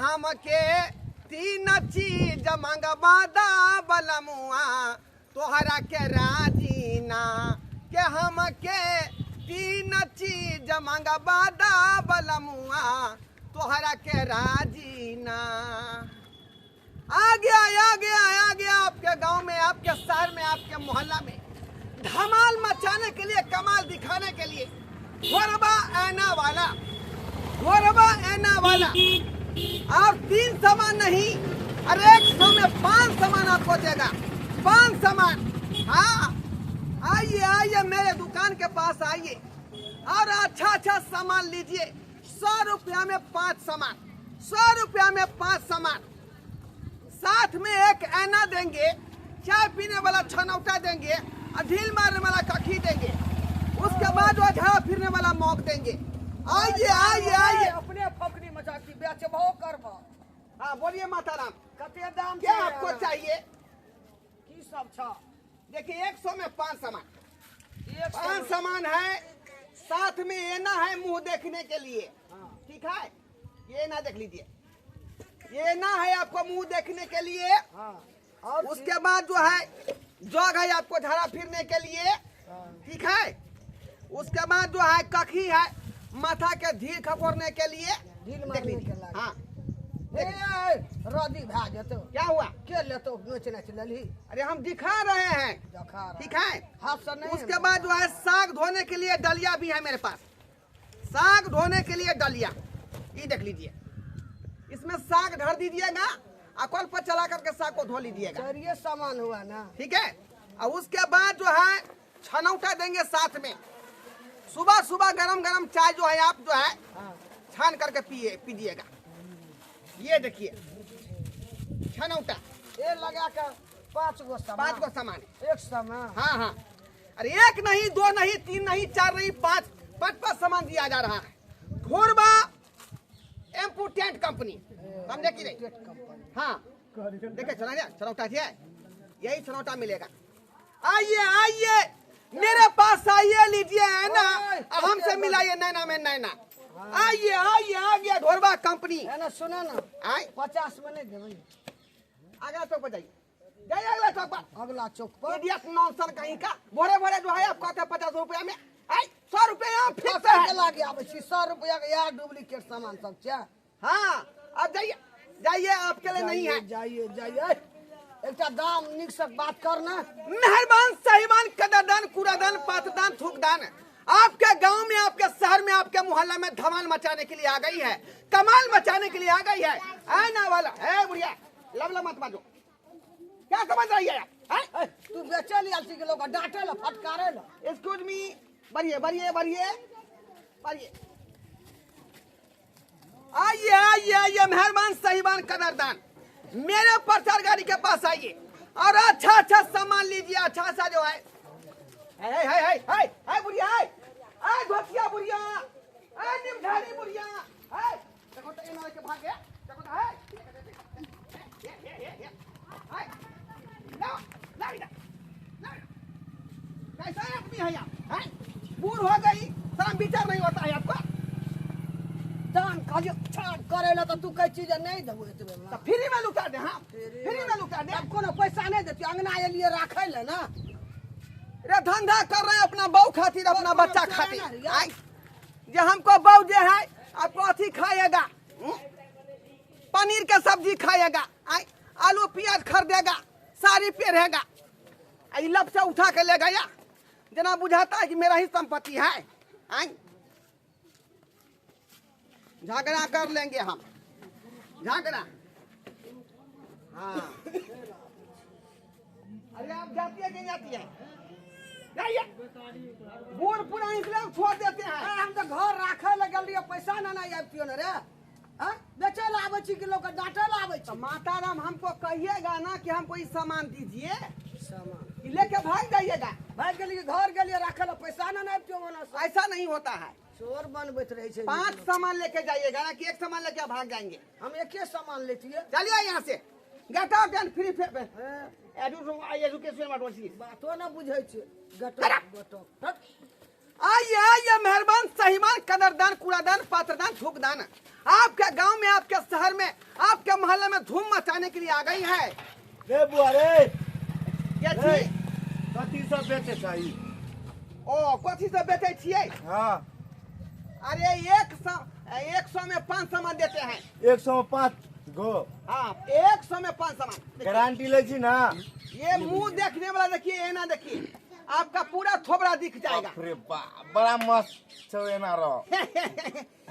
हमके तीन चीज मंगवा दा बलमुआ तोहरा के राजी ना। के हमके तीन चीज मंगवा दा बलमुआ तोहरा के राजी ना। आ गया आ गया आ गया आपके गांव में, आपके शहर में, आपके मोहल्ला में धमाल मचाने के लिए, कमाल दिखाने के लिए घोरबा ऐना वाला, घोरबा ऐना वाला। आप 3 सामान नहीं, अरे 100 में 5 सामान आपको देगा, 5 सामान। हाँ आइए आइए मेरे दुकान के पास आइए और अच्छा अच्छा सामान लीजिए। 100 रुपया में 5 सामान, 100 रुपया में 5 सामान। साथ में एक ऐना देंगे, चाय पीने वाला छनौटा देंगे और ढील मारने वाला कखी देंगे। उसके बाद वो झाड़ा फिरने वाला मौक देंगे। आइए आइए आइए। अपने फकनी मचाती बेचबो करबो। हाँ बोलिए माता राम, कते दाम क्या आपको चाहिए? की सब छ? देखिए 100 में 5 सामान, 5 सामान है। साथ में ऐना है मुंह देखने के लिए, ठीक है? ये ना देख लीजिए, ये ना है आपको मुंह देखने के लिए। और उसके बाद जो है जग है आपको झाड़ा फिरने के लिए, ठीक है? उसके बाद जो है कखी है माथा के ढील खपोरने के लिए, ढील मारने के लिए। हाँ रदी भा जेतो। क्या हुआ? के लेतो बेचने चलली? अरे हम दिखा रहे हैं, दिखा रहे, ठीक है? हाथ से नहीं। उसके बाद जो है साग धोने के लिए डलिया भी है मेरे पास, साग धोने के लिए डलिया, ये देख लीजिए। इसमें साग धर दीजिएगा और कल पर चला करके साग को धो लीजिएगा। ये सामान हुआ ना, ठीक है? और उसके बाद जो है छनौटा देंगे साथ में। सुबह सुबह गरम गरम चाय जो है आप जो है छान करके पिए पीजिएगा। ये देखिए छनौटा, ये लगा कर 5 गो सामान, 5 गो सामान, एक सामान। हाँ हाँ, अरे 1 नहीं 2 नहीं 3 नहीं 4 नहीं 5, 5 सामान दिया जा रहा है। घोरबा एम्पुटेंट कंपनी, समझे कि नहीं? हाँ देखिए चला गया छनौटा, यही छनौटा मिलेगा। आइए आइए मेरे पास आइए, लीजिए है ना, अब हमसे मिलाइए नैना में नैना। आइए आइए आ गया ढोरबा कंपनी। है ना, सुनो ना, आए 50 में नहीं देबै। अगला चौक पर जाइए, जाइए अगला चौक पर, अगला चौक पर। इडियट नॉनसन कहीं का, भोरे भोरे जो है आप कहते हैं 50 रुपया में, आए 100 रुपया यहाँ फिक्स है। लागे आबै छी 100 रुपया के यार डुप्लीकेट सामान सब छै। हाँ अब जाइए जाइए, आपके लिए नहीं है। जाइए जाइए, एक दाम निक से बात करना। मेहरबान साहिबान कदरदान कूड़ादान पातदान थूकदान आपके गांव में, आपके शहर में, आपके मोहल्ला में धमाल मचाने के लिए आ गई है, कमाल मचाने के लिए आ गई है। ऐना वाला है बुढ़िया, लवला मत बाजो, क्या समझ रही है आप? तू बेचे लिया छी के लोग डांटे ला फटकारे ला। एक्सक्यूज मी, बढ़िए बढ़िए बढ़िए बढ़िए। आइए आइए आइए मेहरबान साहिबान कदरदान मेरे प्रचार गाड़ी के पास आइए और अच्छा अच्छा सामान लीजिए। अच्छा अच्छा जो है, है है है है है बुढ़िया, है आय धोतिया बुढ़िया, आय निमझारी बुढ़िया, है देखो तो इन्होंने के भाग गया, देखो तो है ये ये ये ये है, लाओ लाओ इधर, लाओ। कैसा आदमी है आप? हैं बूढ़ हो गई, शर्म विचार नहीं होता है आपको? दान कहलियो छान करे ला तो तू कई चीज नहीं देबो एतबे में तो फ्री में लुटा दे। हां फ्री में लुटा दे, अब कोनो पैसा नहीं देती, अंगना एलिए राखै ले ना। रे धंधा कर रहे हैं अपना बहू खातिर, अपना बच्चा खातिर। जे हमको बहू जे है आपको अथी खाएगा, पनीर के सब्जी खाएगा, आलू प्याज खरीदेगा, साड़ी पहनेगा, लब से उठा के ले गया, जना बुझाता है कि मेरा ही संपत्ति है। झगड़ा कर लेंगे हम, झगड़ा। हाँ अरे आप जाती है कि जाती है? बूढ़ पुरानी इसलिए छोड़ देते हैं। हम तो घर राखे लगल रहिए, पैसा ना नहीं आबतियो न रे, बेचे ला आबै छी कि लोग डांटे ला आबै छी? माता राम हमको कहिएगा ना कि हमको ई सामान दीजिए, सामान लेके भाग जाइएगा। भाग गेलिए घर गेलिए राखे ला, पैसा ना नहीं आबतियो ना। ऐसा नहीं होता है, चोर बनबैत रहे छै। 5 सामान लेके जाइएगा ना कि एक सामान लेके भाग जाएंगे। हम एके सामान लेतिए। चलिए यहाँ से, get out and free education बातो ना बुझै छै। गेट आउट आइए आइए मेहरबान सहीमान कदरदान कूड़ादान पात्रदान थूकदान आपके गांव में, आपके शहर में, आपके मोहल्ले में धूम मचाने के लिए आ गई है। रे बुआ रे। क्या रे। छी? कथी सब बेचे छै? ओ कथी सब बेचे छियै? हाँ। अरे 100 में 5 सामान देते हैं। 100 में 5 गो। हाँ, 100 में 5 सामान। गारंटी ले छी ना? ये मुंह देखने वाला देखिए, ये ना देखिए, आपका पूरा थोबड़ा दिख जाएगा। बाप रे बाप, बड़ा मस्त छौ एना रह।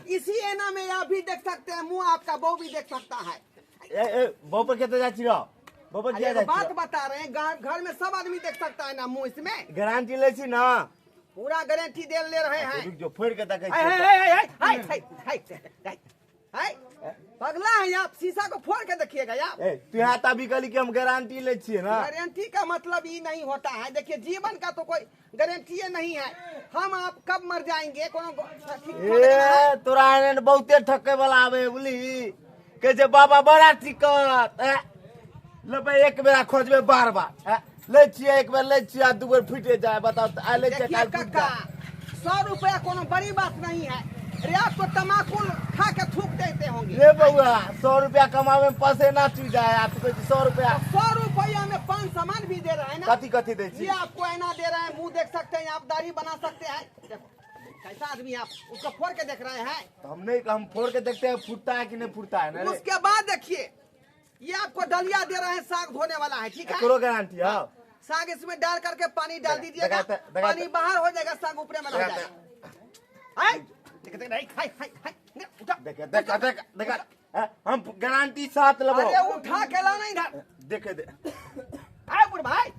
इसी एना में आप भी देख सकते हैं, मुंह आपका बहू भी देख सकता है। ए ए बहू पर केते जाइ छी रह? बहू पर अरे किया जाइ बात छी? बता रहे हैं, घर में सब आदमी देख सकता है ना मुंह, इसमें गारंटी ले छी ना? पूरा गारंटी दे ले रहे हैं। रुक जो, फोड़ के देखै हाय, छी। हाय, हाय, हाय, हाय, हाय, हाय, हाय, पगला है आप, शीशा को फोड़ के देखिएगा आप। ए तू यहाँ तभी कहली कि हम गारंटी ले छियै ना? गारंटी का मतलब ये नहीं होता है। देखिए जीवन का तो कोई गारंटी नहीं है, हम आप कब मर जाएंगे कोनो ठीक ए तोरा एहन बहुते ठके वाला आवे बुझली, कहै छै बाबा बड़ा टिकत, ए लेबै एक बेरा खोजबै बार बार, ए लै छियै एक बेर लै छियै आ दू बेर फुटि जाय, बताउ तऽ आइ लै छियै देखिए काल्हि फुटि कक्का, जाय। 100 रुपया कोनो बड़ी बात नहीं है। अरे आप तो तमाकुल खा के थूक देते होंगे। रे बउआ, 100 रुपया कमावे में पसेना चुइ जाए, आ तू कहै छी 100 रुपया। 100 रुपया में 5 सामान भी दे रहा है ना। कथी कथी दै छी? ये आपको ऐना दे रहा है, मुंह देख सकते हैं आप, दाढ़ी बना सकते हैं। देखो कैसा आदमी आप, उसको फोड़ के देख रहे हैं। तो हम नहीं, हम फोड़ के देखते हैं फूटता है कि नहीं फूटता है ना रे। उसके बाद देखिए ये आपको डलिया दे रहे हैं, साग धोने वाला है, ठीक है? एकरो गारंटी है। साग इसमें डाल करके पानी डाल दीजिएगा, देखा- पानी बाहर हो जाएगा, साग ऊपर में रह देखा- जाएगा। हाय, देख, देख, नहीं, हाय, हाय, हाय, नहीं, उठा। देख, देख, देख, देख, हम गारंटी साथ लेबो। अरे उठा के लाना इधर। देख, दे। आए बुढ़ भाई,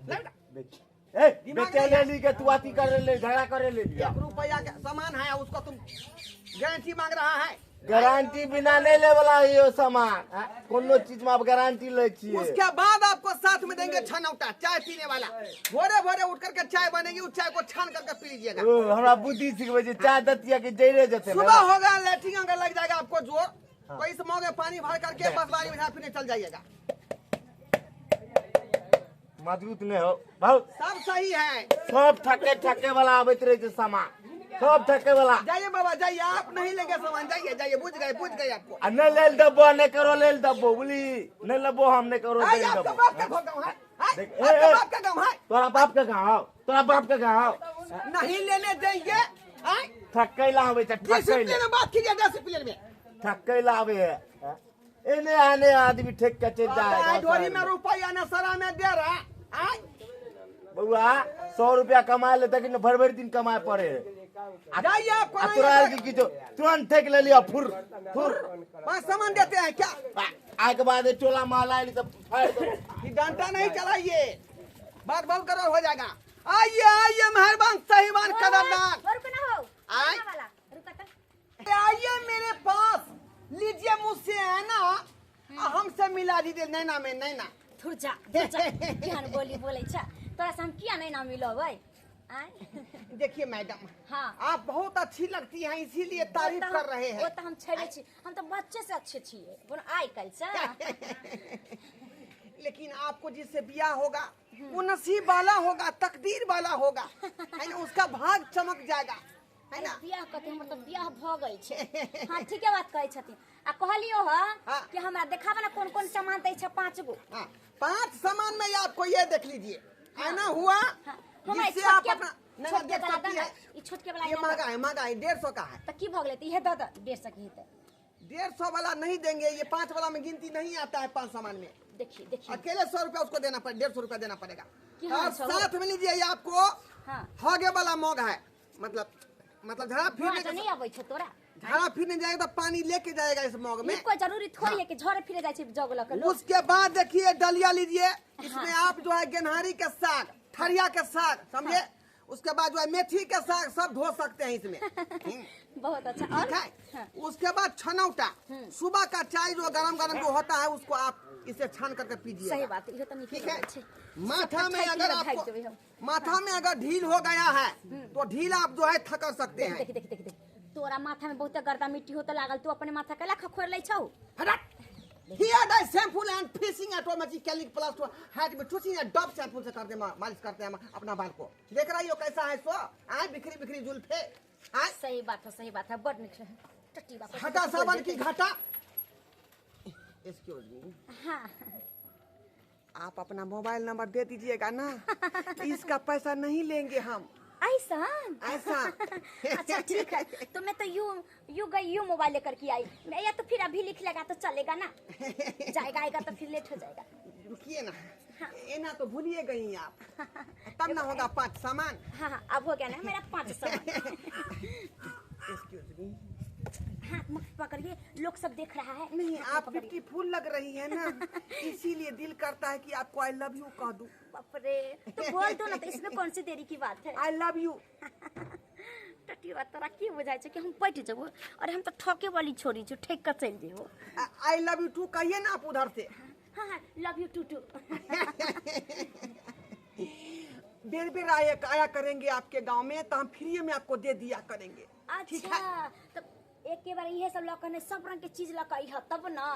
ले उठा। देख। ए, दिमाग बेचे नहीं ले है। ली के तू आती करे ले, झगड़ा करे ले लिया। 1 रुपया का सामान है, उसको तुम गारंटी मांग रहा है। गारंटी बिना नहीं ले वाला यो सामान, कोनो चीज में आप गारंटी ले छिए। उसके बाद आपको साथ में देंगे छनौटा, चाय पीने वाला। भोरे भोरे उठ करके चाय बनेगी, उस चाय को छान करके पी लीजिएगा। ओ, हमरा बुद्धि सिखबै छै, चाय दतिया के जइरे जेतै ना। सुबह होगा, लैट्रिन अगर लग जाएगा आपको जोर, तो इस मौके पानी भर करके बस बारी में पीने चल जाइएगा। मजबूत नहीं हो बहुत। सब सही है, सब ठके ठके वाला आबैत रहे छै सामान, सब ठके वाला। जाइए बाबा जाइए, आप नहीं लेंगे सामान, जाइए जाइए, बुझ गए बुझ गए आपको। आ नहीं लेल देबो, नहीं करो लेल देबो, बुझली? नहीं लेबो हम, नहीं करो आइए, लेल आपका देबो। बाप का गाँव है, आइए, देख, आपका ए, ए। बाप का गाँव है। तोरा बाप के गाँव, तोरा बाप के गाँव। नहीं लेने देंगे, आइए। ठकै ला आबै छै, ठकै ला। डिसिप्लिन में बात कीजिए, डिसिप्लिन में। ठकै ला आबै है। एने आने आदमी ठेक के चलि जाए। आइ ढोरी में रुपया न सरा में दे रहा, आइ। बउआ, 100 रुपया कमाए ले, लेकिन भरि भरि दिन कमाए पड़े। जाइए आपको आ नहीं तोरा आता। आर की किछो तुरंत ठेक ले लिया, फुर फुर। पांच सामान देते हैं क्या? आइ के बाद टोला माल आयल तऽ फाड़ि देबो। ये डंडा नहीं चलाइए, बात बहुत गड़बड़ हो जाएगा। आइए आइए मेहरबान साहिबान कदरदान, रुको ना हो, आइ। वाला, रुको तो। आइए मेरे पास, लीजिए मुझसे है ना, हमसे मिला दीजिए नैना में नैना। थुर जा, थुर जा, केहन बोली बोलै छ तोरा से, हम किया नैना मिलबै? आय? देखिए मैडम, हाँ। आप बहुत अच्छी लगती हैं, इसीलिए तारीफ कर रहे हैं। वो तो हम छेबे छी, हम तो बच्चे से अच्छे छियै, बोल आइ काल्हि से। लेकिन आपको जिससे ब्याह होगा वो नसीब वाला होगा, तकदीर वाला होगा, है ना, उसका भाग चमक जाएगा, है ना। बियाह कथी, हमर तऽ बियाह भऽ गेल छै। हाँ ठीके बात कहै छथिन। आ कहलियो ह हाँ। कि हमरा देखाबऽ ने कोन कोन सामान दै छै 5 गो। हाँ, 5 सामान में आपको ये देख लीजिए, आना हुआ, हाँ, हमरा जिससे आप छोटके अपना नहीं, नहीं, छोटके देख वाला सकती दऽ है। ने, ई छोटके वाला ये एना महंगा है, महंगा है, 150 का है। तऽ की भऽ गेलै तऽ इहे दऽ दऽ, 150 के हेतै। 150 वाला नहीं देंगे, ये 5 वाला में गिनती नहीं आता है 5 सामान में। देखिए देखिए, अकेले 100 रुपया उसको देना पड़ेगा, 150 रुपया देना पड़ेगा। कि हाँ, और सौ। साथ में लीजिए ये आपको हाँ। हगे वाला मग है, मतलब झड़ा फिरने तो नहीं आबै छौ तोरा, झड़ा फिरने जाएगा तो पानी लेके जाएगा इस मग में। ई कोई जरूरी थोड़ी है कि झड़े फिरे जाइ छै जग लऽ के लोग। उसके बाद देखिए डलिया लीजिए, इसमें आप जो है गेन्हारी के साग, ठरिया के साग, समझे? उसके बाद जो है मेथी के साग सब धो सकते हैं इसमें। बहुत अच्छा। और ठीक है? हाँ। उसके बाद छनौटा, सुबह का चाय जो गरम गरम जो होता है उसको आप इसे छान करके पीजिए। सही बात है, इहो तऽ नीके ठीक है। लगै छै। माथा में सब अगर ढाकि आपको देबै हम। माथा में अगर ढील हो गया है तो ढील आप जो है थकर सकते हैं। देख देख देख देख, तोरा माथा में बहुते गर्दा मिट्टी होते लागल, तू अपने माथा के ला खखोर लै छौ। फटाक Here the shampoo and fishing automatically plus to head में टूचिंग and डब शैम्पू से करते हैं, मालिश करते हैं हम अपना बाल को। देख रही हो कैसा है सो आए बिखरी बिखरी जुल्फे आए। सही बात है, सही बात है, बड़ नीक है। टट्टी बाप घाटा सामान की घाटा। एक्सक्यूज मी, हाँ आप अपना मोबाइल नंबर दे दीजिएगा ना, इसका पैसा नहीं लेंगे हम। ऐसा ऐसा अच्छा ठीक है, तो मैं तो you you गई you mobile लेकर के आई मैं, या तो फिर अभी लिख लेगा तो चलेगा ना, जाएगा आएगा तो फिर लेट हो जाएगा। रुकिए ना, एना तो भूलिए गई आप, तब ना होगा 5 सामान। हाँ हाँ अब हो गया ना मेरा 5 सामान। एक्सक्यूज मी, हाथ मत पकड़िए, लोग सब देख रहा है। नहीं आप ब्यूटीफुल लग रही है ना, इसीलिए दिल करता है कि आपको I love you कह दूं। बाप रे, तो बोल दो ना, तो इसमें कौन सी देरी की बात है। I love you. टटी बात तोरा की बुझाय छै कि हम पटि जेबो, और हम तो ठके वाली छोरी छु, ठेक के चलि जेबो। I love you to कहिए ना आप उधर से। हाँ हाँ लव you to to. बेर बेर आया आया करेंगे आपके गांव में, तो हम फ्री में आपको दे दिया करेंगे। अच्छा तो एक के बार इहे सब लऽ के सब रंग के चीज लऽ के अइह तब ना,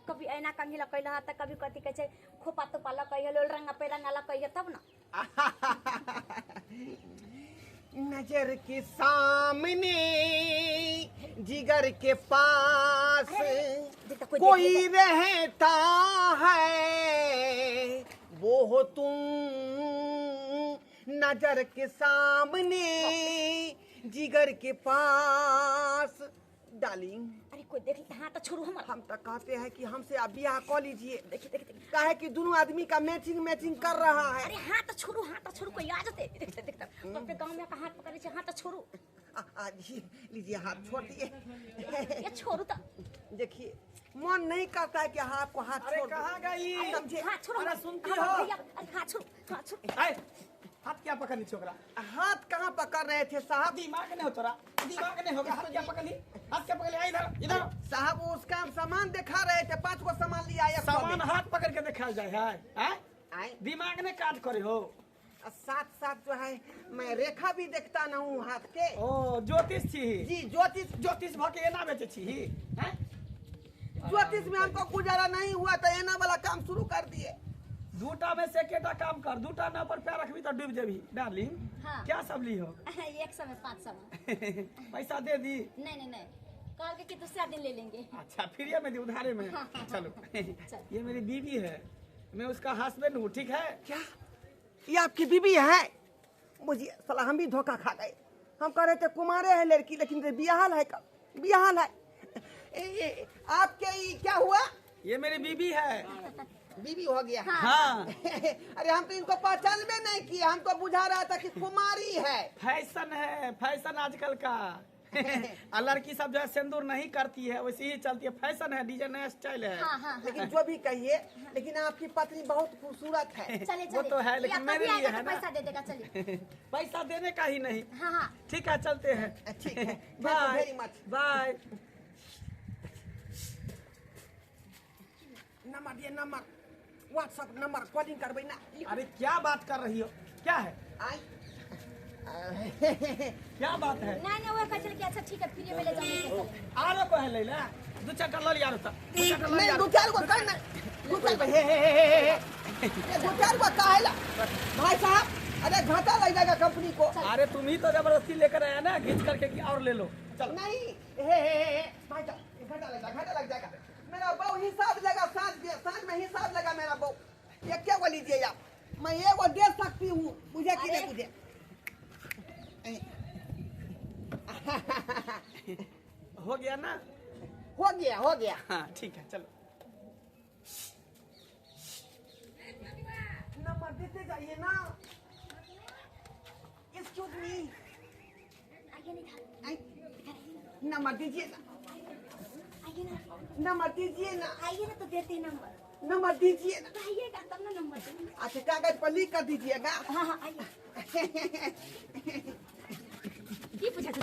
कभी ऐना कंघी लऽ के अइलह त कभी कथी कहै छै खोपा तोपा लऽ के अइह, लोल रंगा पेरंगा लऽ के अइह तब ना। नजर के सामने जिगर के पास कोई रहता है, वो हो तुम। नजर के सामने जिगर के पास डार्लिंग। अरे कोई देख ले, हाँ तो छोड़ो हमारा। हम तो कहते हैं कि हमसे आप ब्याह कर लीजिए। देखिए देखिए देखिए, काहे कि दोनों आदमी का मैचिंग मैचिंग कर रहा है। अरे हाँ तो छोड़ो, हाँ तो छोड़ो, कोई आ जाते। देखते देखते अपने गांव में का हाथ पकड़े छे, हाँ तो छोड़ो। आ लीजिए हाथ छोड़ दिए। ये छोड़ो तो देखिए मन नहीं करता है कि आपको हाथ छोड़। कहाँ गई? समझे? हाथ छोड़ो। अरे सुनती हो? अरे हाथ छोड़ो, हाथ छोड़ो। हाथ क्या पकड़नी छोकरा? हाथ कहाँ पकड़ रहे थे साहब? दिमाग नहीं हो तोरा, दिमाग नहीं होगा। हाथ क्या पकड़ ली, हाथ क्या पकड़ ली? इधर इधर साहब, उसका हम सामान दिखा रहे थे, 5 गो सामान लिया है। सामान हाथ पकड़ के दिखाया जाए है? दिमाग ने काट करे हो। साथ साथ जो है मैं रेखा भी देखता न हूँ हाथ के। ओ ज्योतिष छी जी, ज्योतिष। ज्योतिष भके एना बेचे छी हैं? ज्योतिष में हमको गुजारा नहीं हुआ तो एना वाला काम शुरू कर दिए। दूटा में से केटा काम कर, दूटा ना पर पैर रखबी तो डूब जेबी डार्लिंग। हाँ। क्या सब ली हो? 1 सौ में 5 सौ। पैसा दे दी? नहीं नहीं नहीं, कल के दूसरा दिन ले लेंगे। अच्छा फ्री में दी, उधारे में। हाँ, हाँ, चलो चल। ये मेरी बीवी है, मैं उसका हस्बैंड हूँ, ठीक है? क्या ये आपकी बीवी है? मुझे साला हम भी धोखा खा गए। हम कह रहे थे कुमारे है लड़की, लेकिन बियाहल है, कब बियाहल है। आपके क्या हुआ? ये मेरी बीवी है। बीवी हो गया। हाँ। अरे हम तो इनको पहचान में नहीं किए, हमको बुझा रहा था कि कुमारी है। फैशन है, फैशन आजकल का। लड़की सब जो है सिंदूर नहीं करती है, वैसे ही चलती है। फैशन है, डीजे नया स्टाइल है। हाँ, हाँ, लेकिन जो भी कहिए, लेकिन आपकी पत्नी बहुत खूबसूरत है। चले, चले। वो तो है, लेकिन मेरे लिए है ना। पैसा दे देगा, चलिए। पैसा देने का ही नहीं। हाँ, हाँ। ठीक है चलते हैं। ठीक है, bye very much, bye. Number दिए, नंबर व्हाट्सएप नंबर कॉलिंग करबै ना। अरे क्या बात कर रही हो, क्या है? आई क्या बात है? नहीं नहीं वो कह चल कि अच्छा ठीक है फ्री में ले जाऊंगी। आरो को है ले दो चार ल लिया तो। नहीं दो चार को कर ना, दो चार हे हे हे हे हे दो चार को काहे ला भाई साहब? अरे घाटा लग जाएगा कंपनी को। अरे तुम ही तो जबरदस्ती लेकर आया ना, खींच करके कि और ले लो। चलो नहीं हे हे हे भाई साहब घाटा लग जाएगा, घाटा लग जाएगा। मेरा बहू हिसाब लगा, साँझ में हिसाब लगा मेरा बहू। ये क्या बोल लीजिए आप, मैं ये वो दे सकती हूँ मुझे कि नहीं मुझे? हो गया ना? हो गया, हो गया। हाँ ठीक है चलो। नंबर देते जाइए ना। एक्सक्यूज मी, नंबर दीजिए ना। आइए ना, नंबर दीजिए ना। आइए ना तो देते हैं नंबर। नंबर दीजिए ना। आइएगा तब ना नंबर देंगे। अच्छा कागज पर लिख कर दीजिएगा। हाँ हाँ आइए। ये पूछा था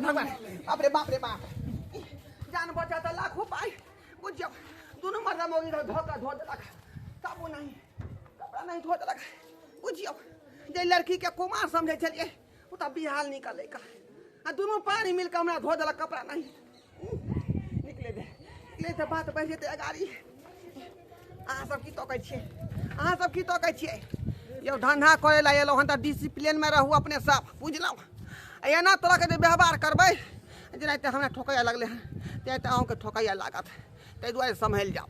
भगवान, बाप रे बाप रे बाप, जान बचा था लाखों पाए। बुझ दोनों मर्दा मोगी धोखा धो देलक, साबुन नहीं कपड़ा नहीं धो देलक। बुझियो जे लड़की के कुमार समझे छलिए ओ त बिहाल निकले का। आ दुनू पानी मिल कऽ हमरा धो देलक कपड़ा। नहीं निकले दे, निकले तऽ बात बढ़ि जेतै अगाड़ी। अहाँ सब की तकै छियै? अहाँ सब की तकै छियै यौ? धंधा करै लए एलहुँ हन तऽ डिसिप्लिनमे रहू अपने सब, बुझलहुँ? आ एना तरहके जे व्यवहार करबै, जेनाहिते हमरा ठोकैया लगलै हन, तेनाहिते अहूँके ठोकैया लागत। ताहि दुआरे सम्हलि जाउ।